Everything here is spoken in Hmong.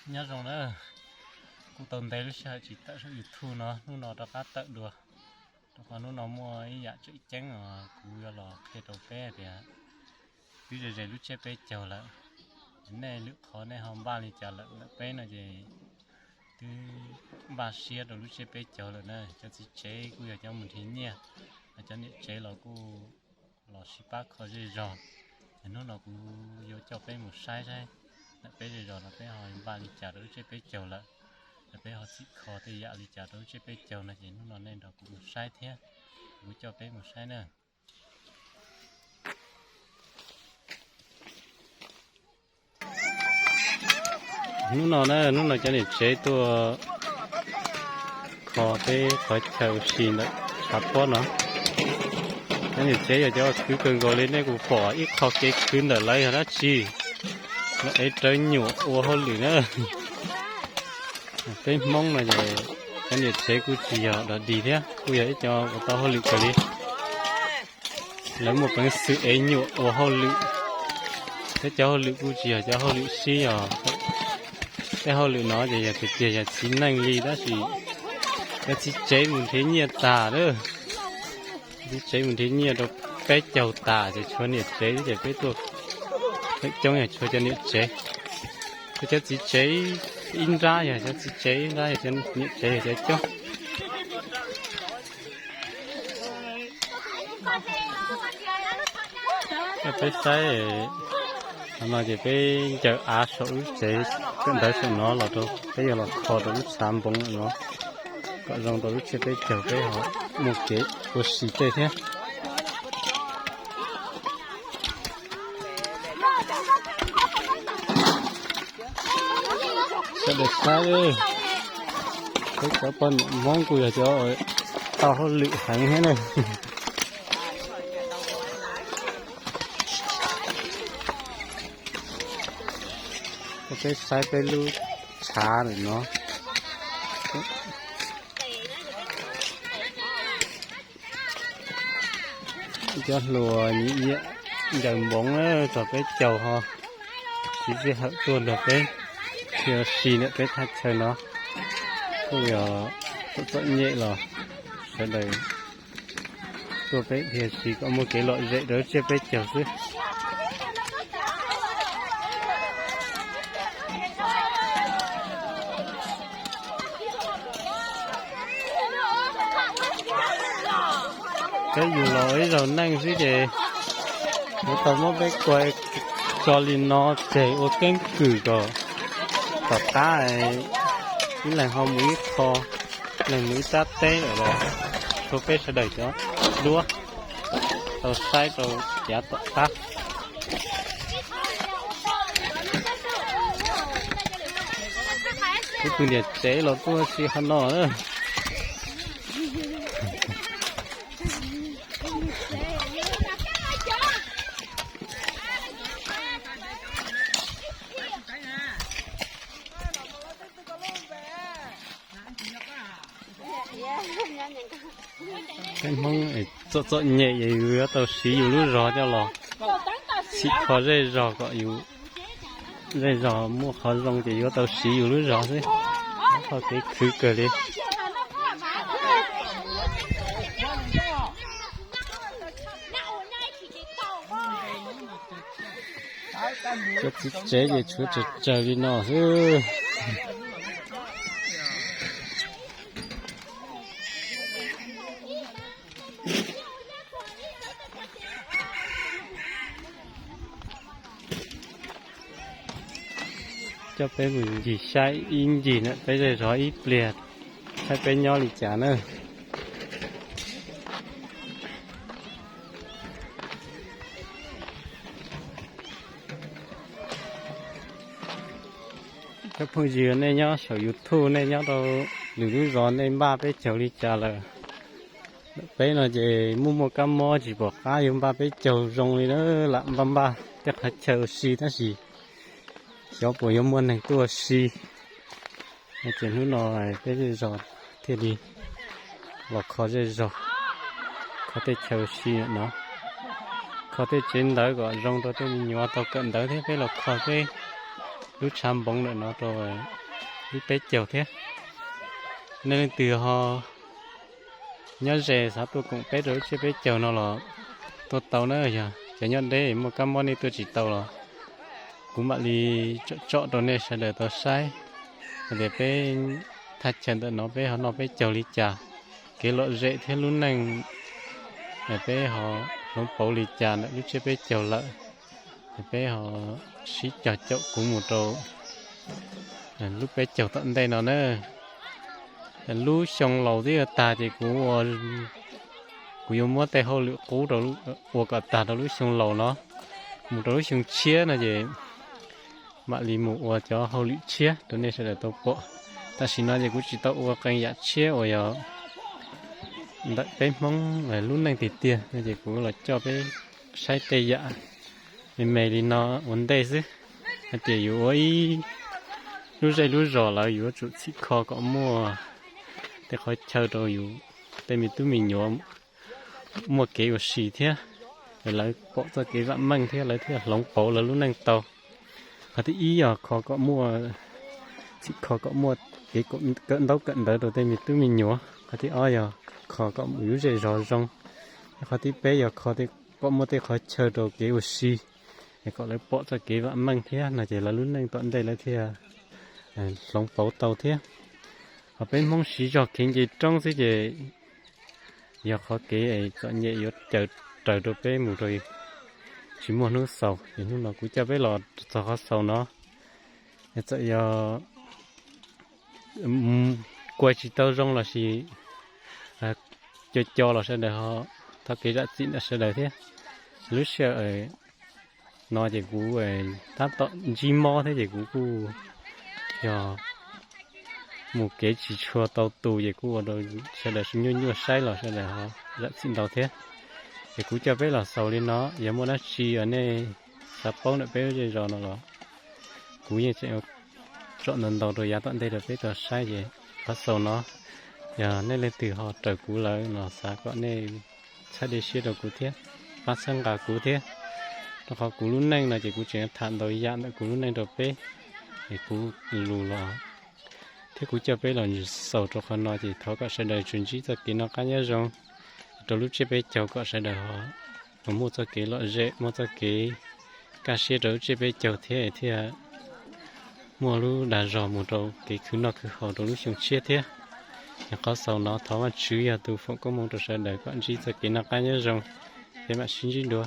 Nyob zoo na, kuj tau ntev lub sij hawm tsis tawm saum YouTube no, hnub no rov qab tawm dua, rau qhov hnub no muaj ib yam tseem ceeb os kuv yuav los qhia rau peb hais tias twb ze ze lub tsiab peb caug lawm, nej lwm qhov nej ho npaj li cas lawm? Ntawm peb no ces twb npaj siab rau lub tsiab peb caug lawm na. Cov txiv tsev kuj yog cov mus nrhiav nyiaj, cov niam tsev los kuj los sib pab kho zej zog. Ces hnub no kuv yuav coj peb mus saib saib ntawm peb zej zog no peb ho npaj li cas rau lub tsiab peb caug lawm, peb ho txhim kho tej yam li cas rau lub tsiab peb caug no ces hnub no nej nrog kuv mus saib thiab, kuv coj peb mus saib na. Hnub no na, hnub no cov niam tsev tuaj kho peb qhov chaw ua si ntawm tshav pob no. Cov niam tsev yog cov khwv kawg nkaus li, nej kuj pom ib qho kev khwv ntawm lawv yog dab tsi. Lawv ev rawv nyuam ua hauj lwm na. Peb Hmoob no ces cov niam tsev kuj tsis yog dog dig thiab, kuj yog ib co uas tau hauj lwm kawg li. Lawv muaj peev xwm ev nyuam ua hauj lwm, thiab cov hauj lwm kuj tsis yog cov hauj lwm sib os. Tej hauj lwm no ces yog tiag tiag yog txiv neej li, tab sis cov txiv tsev mus nrhiav nyiaj tas lawm. Txiv tsev mus nrhiav nyiaj rau peb caug tas ces tshuav niam tsev xwb, ces peb tuaj feem coob yog tshuav cov niam tsev. Tshuav cov txiv tsev ib nrab, yog cov txiv tsev ib nrab, yog cov niam tsev yog cov coob. Peb saib no ces peb ncaws av saum lub tsev kawm ntawv saum no los rau peb yuav los kho rau lub tshav npoov no kom zoo rau lub tsiab peb caug peb ho muaj kev ua si tej thiab. Sawv daws saib, peb cov poj niam Hmoob kuj yog cov tau hauj lwm heev thiab na. Peb saib peb lub tshav ntawm no. Cov hluas nyiam ncaws npoov txog peb caug ho siv sij hawm tuaj nrog peb dhia si ntawm peb thaj chaw no. Kuj yog txom txom nyem los sawv daws tuaj peb dhia si kom muaj kev lom zem rau lub tsiab peb caug xwb. Peb yug los ib zaug neej xwb ces yuav tau muab peb kua tso li no tseg ua keeb kwm kom tom qab ib leeg ho mus ib qho, leeg mus ib sab teb lawm los rau peb sawv daws cov duab tau saib rau yav tom qab. Kuv tus niam tsev los tuaj si qhov no. Peb Hmoob txom txom nyem es yus yuav tau siv yus lub zog coj los txhim kho zej zog kom yus zej zog muaj qhov zoo ces yuav tau siv yus lub zog xwb. Qhov kev khwv kawg li. Cov txiv tsev ces tshuav tsawg tsawg li no xwb. Coj peb mus ncig saib ib ncig ntawm peb zej zog ib pliag, saib peb nyob li cas na. Cov phooj ywg nej nyob saum YouTube, nej nyob rau lwm lub zos nej npaj peb caug li cas lawm? Peb no ces muaj muaj kab mob tsis pom qab yuav npaj peb caug zoo li na, lam npaj npaj tej qhov chaw ua si tab sis xyov puas yuav muaj neeg tuaj ua si. Ces hnub no peb zej zog thiaj li los kho zej zog, kho tej chaw ua si no, kho tej tsev ntawv kom zoo rau tej me nyuam tau kawm ntawv thiab peb los kho peb lub tshav npoov ntawm no rau lub peb caug thiab. Nej leej twg ho nyob ze xav tuaj koom peb rau lub tsiab peb caug no los tuaj tau na. Yog cov nyob deb muaj kab mob nej tuaj tsis tau los kuv mam li tsom tsom rau nej sawv daws tau saib hais tias peb thaj chaw ntawm no peb ho noj peb caug li cas, kev lom zem thiab lub neej peb ho hloov pauv li cas ntawm lub tsiab peb caug lawm. Peb ho sib cog caum kuv mus rau lub peb caug tom ntej no na. Lub xyoo laus twb yuav tag ces kuv, kuv yuav muab tej hauj lwm qub rau, ua kom tag rau lub xyoo laus no, mus rau lub xyoo tshiab no ces mam li mus ua cov hauj lwm tshiab rau nej sawv daws tau pom. Tam sim no ces kuv tsis tau ua qee yam tshiab uas yog ntawm peb Hmoob lub neej tiag tiag no ces kuv los coj peb saib tej yam me me li no ua ntej xwb. Hais tias yus ua ib lub zej lub zos lawm yuav tsum txhim kho kom muaj tej qhov chaw rau yus tej me tub me nyuam muaj kev ua si thiab lawv pom txoj kev vam meej thiab lawv thiaj hloov pauv lawv lub neej tau. Qhov thib ib yog kho kom muaj, txhim kho kom muaj kev kawm ntaub kawm ntawv rau tej me tub me nyuam. Qhov thib ob yog kho kom mus yus zej zog zoo. Qhov thib peb yog kho kom muaj tej qhov chaw rau kev ua si, es kom lawv pom txoj kev vam meej thiab no ces lawv lub neej tom ntej lawv thiaj hloov pauv tau thiab. Ho peb Hmoob siv zog kev nce roob xwb ces yog qhov kev txom nyem yuav caws raws rau peb mus rau tsis muaj hnub xaus. Ces hnub no kuv coj peb los txog qhov xaus no, txawm yog kua tsis tau zoo lossis co co los sawv daws ho thov kev zam txim ntawm sawd daws thiab. Lub sij hawm no ces kuv tab tom ntsib mob thiab ces kuv kuj yog mus kev tsis tshua tau tus ces kuj ua rau sawv daws nyuaj nyuaj saib los sawv daws ho zam txim ntau thiab. Ces kuv coj peb los xaus li no, yog muaj dab tsi uas nej xav paub ntawm peb lub zej zos no los kuv yeej tseem tsom ntau ntau rau yav tom ntej rau peb tau saib ces qhov xaus no yog nej leej twg ho raws kuv lawm los xav kom nej txhawb dej siab rau kuv thiab, pab txhawb nqa kuv thiab. Rau qhov kuv lub neej no ces kuv tseem tham ntau yam ntawm kuv lub neej rau peb, es kuv lus los thiab kuv coj peb los xaus rau qhov no ces thov kom sawv daws tsuas ntsib txoj kev noj qab nyob zoo rau lub tsiab peb caug kom sawv daws ho muaj txoj kev lom zem, muaj txoj kev kaj siab rau lub tsiab peb caug thiab thiaj muaj lub dag zog mus rau kev khwv noj khwv haus rau lub xyoo tshiab thiab. Yog qhov xaus no thov Vajtswv yog tus foom koob hmoov rau sawv daws kom ntsib txoj kev noj qab nyob zoo, peb mam sib ntsib dua.